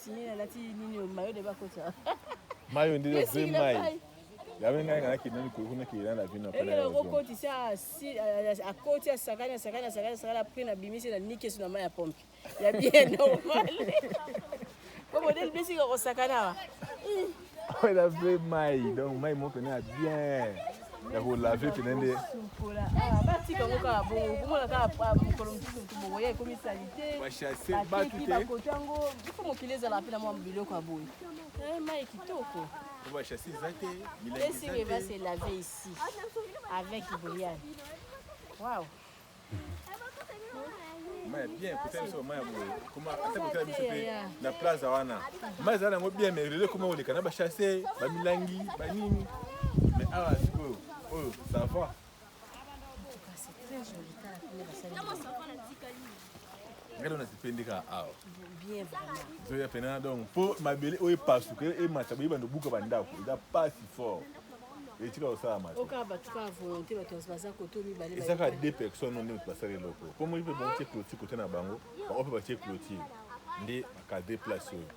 Continue alati nini mayo de bakota. Mayo nde vrai mai. Yabe ngai ngai nakende nani kuna kende na vino après. Ekela kokotisa si akoti asakani asakani asakani asakani après na bimisi na nike sur na mai ya pompe. Ya bien normal. Po modèle besi ko sakana wa. Oyo eza vrai mai donc mai moko pene ya bien ya kolave pene nde batika yango kaka bongo komona kaka mokolo mosusu motu bokoya ekomi salite bachase batu te bakoto yango ifo mokili ezala mpe na mwa biloko ya boye eh, mai kitoko bachase eza te milangi va se laver ici avec Brian wow mai bien kotala biso mai ya boye koma ata kotala biso mpe na plaza wana mai ezala yango bien mais lelo ekoma koleka na bachasse bamilangi banini mais awa sikoyo oyo ça va. Ngai donc nasepeli kaka awa zoya pena donc mpo mabele oyo epasuka emata boye bando buka bandako eza pasi fort etika kosalama te eza kaka deux personnes nde moto basala eloko mpo moi mpe bango tie clôture kote na bango bango mpe batie clôture nde bakadre place oyo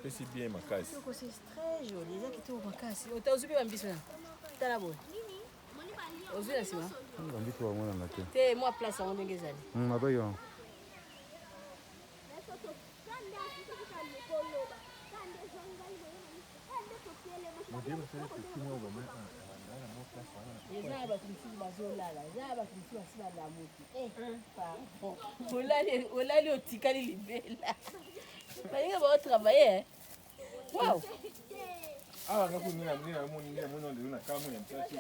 pesi bien makasi ozwi mpe bambiso na tala boye ozwi na nsima bambiso bamonana te te mwa place yango ndenge ezali nazoki wana. Eza ya bato mosusu bazolala, eza ya bato mosusu basi balamuki. Eh, pardon, olali olali otikali libela. Baninga bao travailler. Wow. Awa nga kuna na moni na moni na moni na na kamwe ya mtasi.